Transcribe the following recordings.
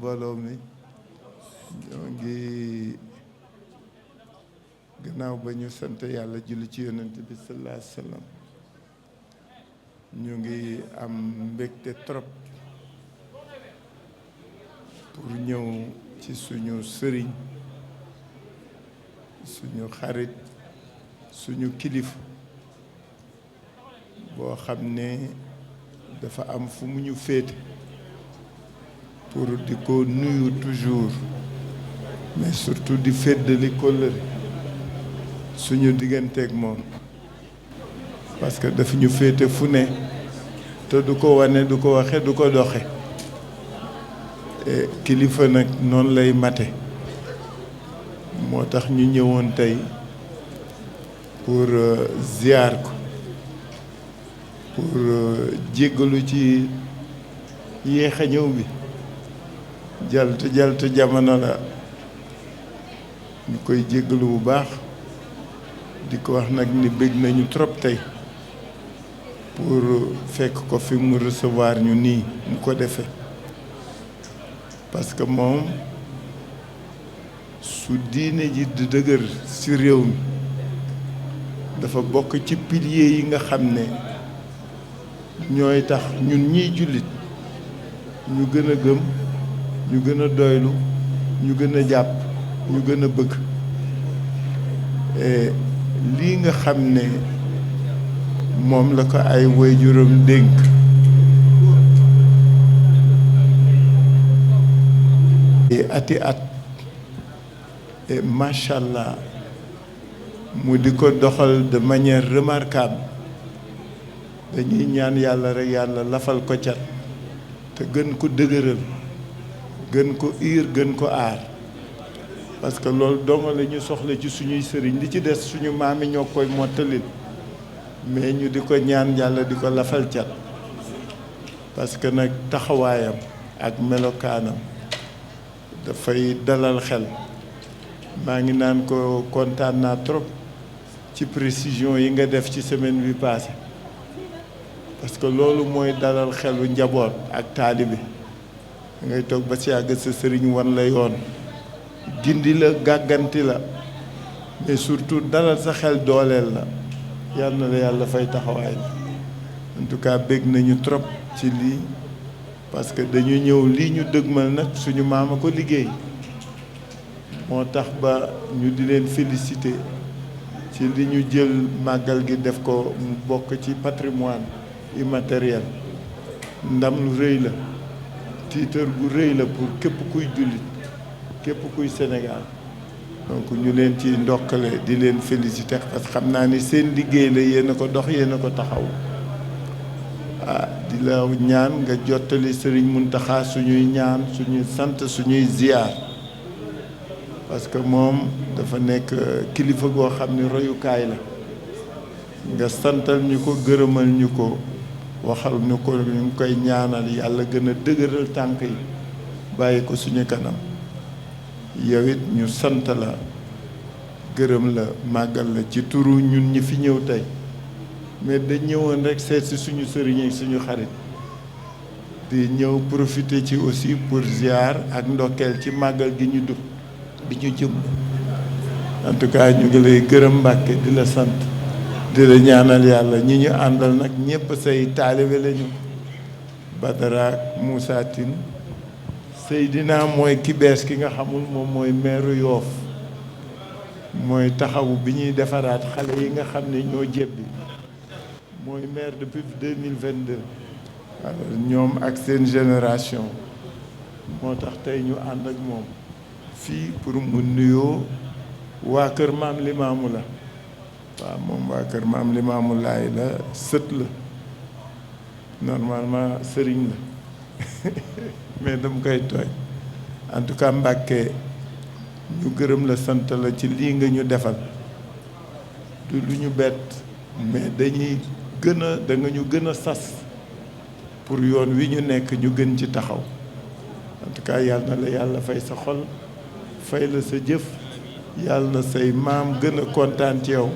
mbooloo mi ñoo ngi gannaaw ba ñu sant yàlla julli ci yonent bi sallallahu alayhi wa sallam ñu ngi am mbégte trop pour ñëw ci suñu sëriñ suñu xarit suñu kilifa boo xam ne dafa am fu mu ñu féete pour di ko nuyu toujours mais surtout di feddali kóllëre suñu digganteeg moom parce que daf ñu féete fu ne te du ko wane du ko waxe du ko doxe kilifa nag noonu lay mate moo tax ñu ñëwoon tey pour ziar ko pour jéggalu ci yéex a ñëw bi jaltu jamono la ñu koy jéggalu bu baax di ko wax nag ni bëgg nañu trop tey pour fekk ko fi mu recevoir ñu nii mu ko defee parce que moom su diine ji di dëgër ci réew mi dafa bokk ci piliers yi nga xam ne ñooy tax ñun ñiy jullit ñu gën a gëm ñu gën a doylu ñu gën a jàpp ñu gën a bëgg lii nga xam ne moom la ko ay waajuram dénk ati at macha allah mu di ko doxal de manière remarquable dañuy ñaan yàlla rek yàlla lafal ko cat te gën ko dëgëral gën ko iir gën ko aar parce que loolu dong la ñu soxla ci suñuy sëriñ li ci des suñu maam yi ñoo koy mottalil mais ñu di ko ñaan yàlla di ko lafal cat parce que nag taxawaayam ak melokaanam dafay dalal xel maa ngi naan ko kontaan naa trop ci précision yi nga def ci semaine bi passée parce que loolu mooy dalal xelu njaboot ak taalibe ngay toog ba ci yàgg sa sëriñ wan la yoon gindi la gàgganti la mais surtout dalal sa xel dooleel la yal na la yàlla fay taxawaay en tout cas bég nañu trop ci lii parce que dañu ñëw lii ñu dëgmal nag suñu maama ko liggéey moo tax ba ñu di leen féliciter ci li ñu jël màggal gi def ko mu bokk ci patrimoine immatériel ndam lu rëy la tiitar gu rëy la pour képp kuy jullit képp kuy Sénégal donc ñu leen ci ndokkale di leen féliciter parce que xam naa ni seen liggéey la yéen a ko dox yéen a ko taxaw di la ñaan nga jottali Sëriñ Muntaxa suñuy ñaan suñuy sant suñuy ziar parce que moom dafa nekk kilifa goo xam ni royukaay la nga santal ñu ko gërëmal ñu ko waxal ñu ko ñu ngi koy ñaanal yàlla gën a dëgëral tànk yi bàyyi ko suñu kanam yow it ñu sant la gërëm la màggal la ci turu ñun ñi fi ñëw tey mais dañ ñëwoon rek seet si suñu sëriñ ak suñu xarit di ñëw profiter ci aussi pour ziar ak ndokkeel ci màggal gi ñu dugg bi ñu jëm en tout cas ñu ngi lay gërëm Mbàkke di la sant di la ñaanal yàlla ñi ñu àndal nag ñëpp say taalibe lañu Badara ak Moussa Tine Seydina mooy ki bees ki nga xamul moom mooy meeru Yoof mooy taxawu bi ñuy defaraat xale yi nga xam ne ñoo jébbi mooy maire depuis 2022 alors ñoom ak seen génération moo tax tey ñu ànd ak moom fii pour mu nuyoo waa kër maam Limaamu la waaw moom waa kër maam Limaamu Laay la sët la normalement sëriñ la mais dama koy tooñ en tout cas Mbàkke ñu gërëm la sant la ci lii nga ñu defal du lu ñu bett mais dañuy gën a da nga ñu gën a sas pour yoon wi ñu nekk ñu gën ci taxaw en tout cas yàlla na la yàlla fay sa xol fay la sa jëf yàlla na say maam gën a kontaan ci yow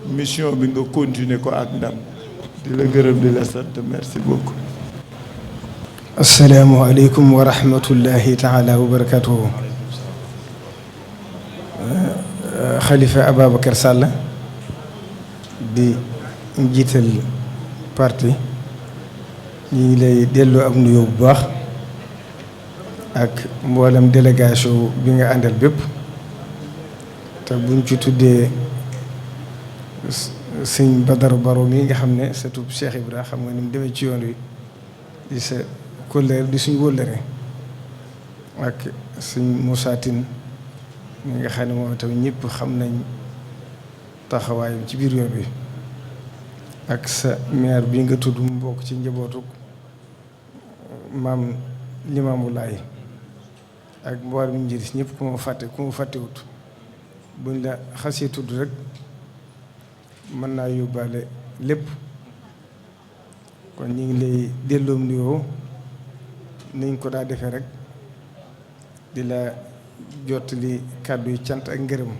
mission bi nga continuer ko ak ndam di la gërëm di la sant merci beaucoup asalaamualeykum wa rahmatullahi taala wa barakatuhu. Xalifa Ababacar Sall di njiital parti ñu ngi lay delloo ak nuyoo bu baax ak mboolem délégation bi nga àndal bépp, te buñ ci tuddee sëñ Badara Baro mi nga xam ne surtout Cheikh Ibra xam nga ni mu demee ci yoon wi di sa kóllëre di suñu wóllëre, ak sëñ Moussa Tine mi nga xam ne moom tamit ñëpp xam nañ taxawaayam ci biir yoon bi, ak sa maire bi nga tudd mu bokk ci njabootu maam Limaamu Laay ak mboolem njëriñ ñëpp ku ma fàttewut buñ la xasee tudd rek mën naa yóbbaale lépp. kon ñu ngi lay delloom nuyoo niñ ko daa defee rek di la jottali kàddu yi cant ak ngërëm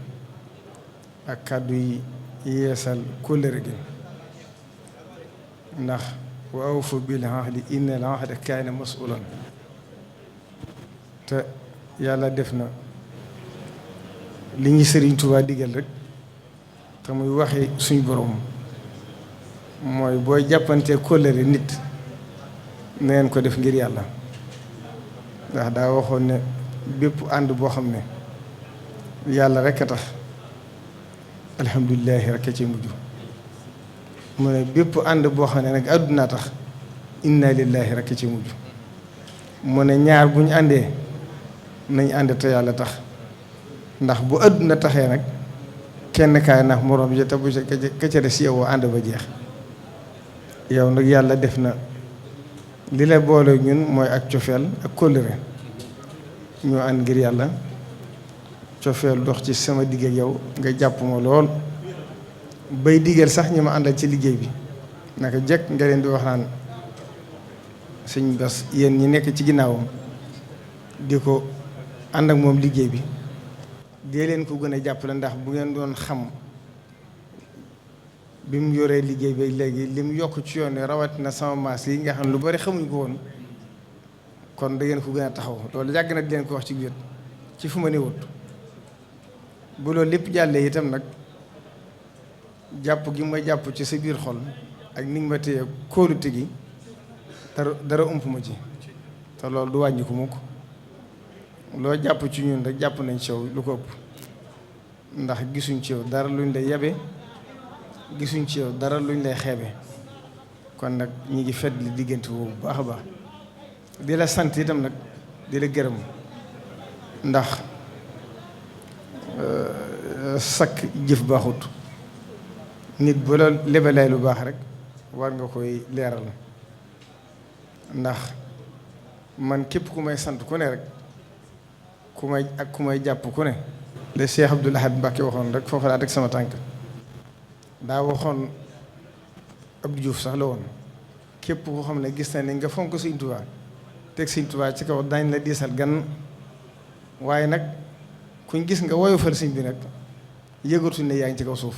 ak kàddu yi yeesal kóllëre gi, ndax wa awfu bil ahdi innal ahda kaana mas'uulan. te yàlla def na li ñu Sëriñ Tuubaa digal rek te muy waxi suñ borom mooy booy jàppantee kóllëre nit na ngeen ko def ngir yàlla, ndax daa waxoon ne bépp ànd boo xam ne yàlla rek a tax alhamdulilahi rek a ci mujj. mu ne bépp ànd boo xam ne nag àdduna tax inna lillahi rek a ci mujj. mu ne ñaar bu ñu àndee nañ ànd te yàlla tax, ndax bu àdduna taxee nag kenn kaay nax moroom ji te bu ka ca des yow ànd ba jeex. yow nag yàlla def na li la boole ñun mooy ak cofeel ak kóllëre, ñoo ànd ngir yàlla. cofeel dox ci sama digg ak yow nga jàpp ma lool bay digal sax ñi ma àndal ci liggéey bi naka jekk nga leen di wax naan sëñ Bass yéen ñi nekk ci ginnaawam di ko ànd ak moom liggéey bi dee leen ko gën a jàppale, ndax bu ngeen doon xam bi mu yoree liggéey bi léegi li mu yokk ci yoon wi rawatina sama maas yi nga xam ne lu bari xamuñ ko woon, kon da ngeen ko gën a taxaw. loolu yàgg na di leen ko wax ci biir ci fu ma ne wut. bu loolu lépp jàllee itam nag jàpp gi ma jàpp ci sa biir xol ak ni nga ma téye kóolute gi dara ump ma ci, te loolu du wàññi ko mukk. loo jàpp ci ñun rek jàpp nañ ci yow lu ko ëpp, ndax gisuñ ci yow dara luñ lay yabe, gisuñ ci yow dara luñ lay xeebe. kon nag ñi ngi fedd li diggante boobu bu baax a baax di la sant itam nag di la gërëm, ndax sakk jëf baaxut. nit bu la lebalee lu baax rek war nga koy leeral, ndax man képp ku may sant ku ne rek ku may jàpp ku ne le Cheikh Abdoul Ahad Mbacké waxoon rek foofu laa teg sama tànk. daa waxoon Abdou Diouf sax la woon, képp koo xam ne gis na ni nga fonk Sëñ Tuubaa teg Sëñ Tuubaa ci kaw dañ la diisal gan, waaye nag kuñ gis nga woyofal sëñ bi nag yëgatuñ ne yaa ngi ci kaw suuf.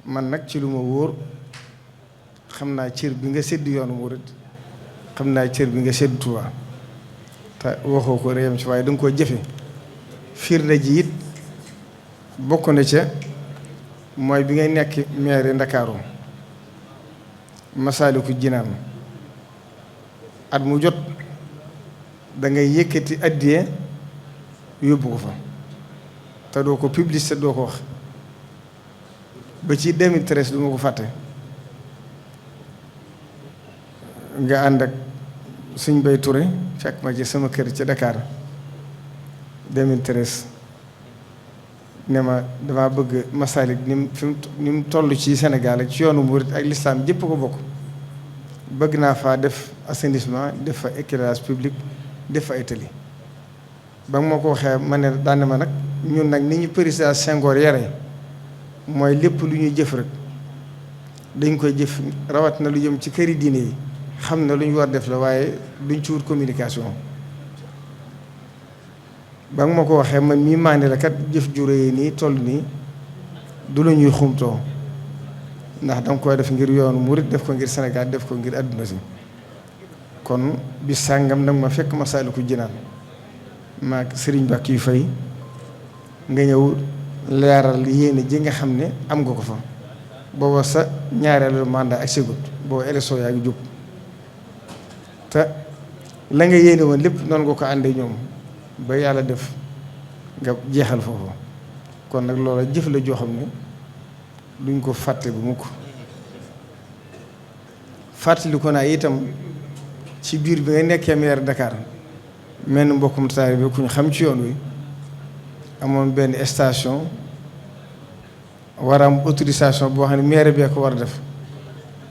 man nag ci lu ma wóor xam naa cër bi nga sédd yoonu murit, xam naa cër bi nga sédd Tuubaa, te waxoo ko réyam ci waaye danga koo jëfe. firnde ji it bokk na ca mooy bi ngay nekk maire Ndakaaru Masaalikul Jinaan at mu jot da ngay yëkkati addiye yóbbu ko fa te doo ko publicité doo ko wax. ba ci 2013 du ma ko fàtte, nga ànd ak Sëñ Bay Touré fekk ma ci sama kër ci Dakar 2013 ne ma dama bëgg Masalik ni mu toll ci Sénégal ak ci yoonu murit ak l'islam jëpp ko bokk, bëgg naa faa def assainissement, def fa éclairage public, def fa ay tali. ba nga ma ko waxee ma ne daane ma nag ñun nag ni ñu président Senghor yare mooy lépp lu ñuy jëf rek dañ koy jëf, rawat na lu jëm ci këri diine yi xam na lu ñu war def la, waaye duñ ci wut communication. ba nga ma ko waxee man mii maa ne la kat jëf ju réy nii toll nii du la ñuy xumtoo, ndax danga koy def ngir yoonu murit, def ko ngir Sénégal, def ko ngir àdduna si. kon bis sàngam nag ma fekk Masaalikul Jinaan maag Sëriñ Bakk yu fay nga ñëw leeral yéene ji nga xam ne am nga ko fa booba sa ñaareelu mandat ak segut booba élection yaa ngi jub te la nga yéene woon lépp noonu nga ko àndee ñoom ba yàlla def nga jeexal foofu kon nag loola jëf la joo xam ne duñ ko fàtte bu mukk fàttali ko naa itam ci biir bi nga nekkee maire Dakar mel ni mbokkum taari bi ku ñu xam ci yoon wi amoon benn station war a am autorisation boo xam ne maire bee ko war a def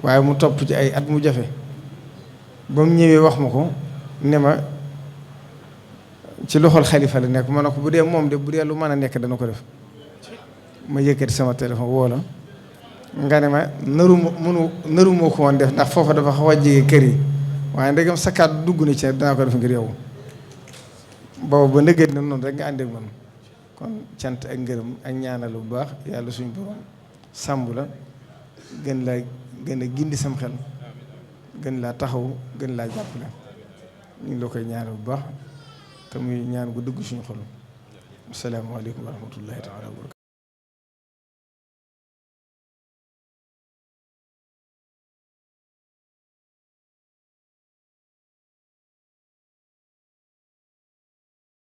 waaye mu topp ci ay at mu jafe ba mu ñëwee wax ma ko ne ma ci loxol xalifa la nekk ma ne ko bu dee moom de bu dee lu mën a nekk dana ko def ma yëkkati sama téléphone woo la nga ne ma naru moo ko woon def ndax foofa dafa xaw a jege kër yi waaye ndegam sa kàddu dugg na ci danaa ko def ngir yow boobu ba ndëgët na noonu rek nga àndeek man kon cant ak ngërëm ak ñaanal bu baax yàlla suñ borom sàmb la gën a gindi sam xel gën laa taxaw gën laa jàppale ñu ngi la koy ñaanal bu baax te muy ñaan gu dugg suñu xol asalaamaaleykum wa rahmatullahi taala wa barakatu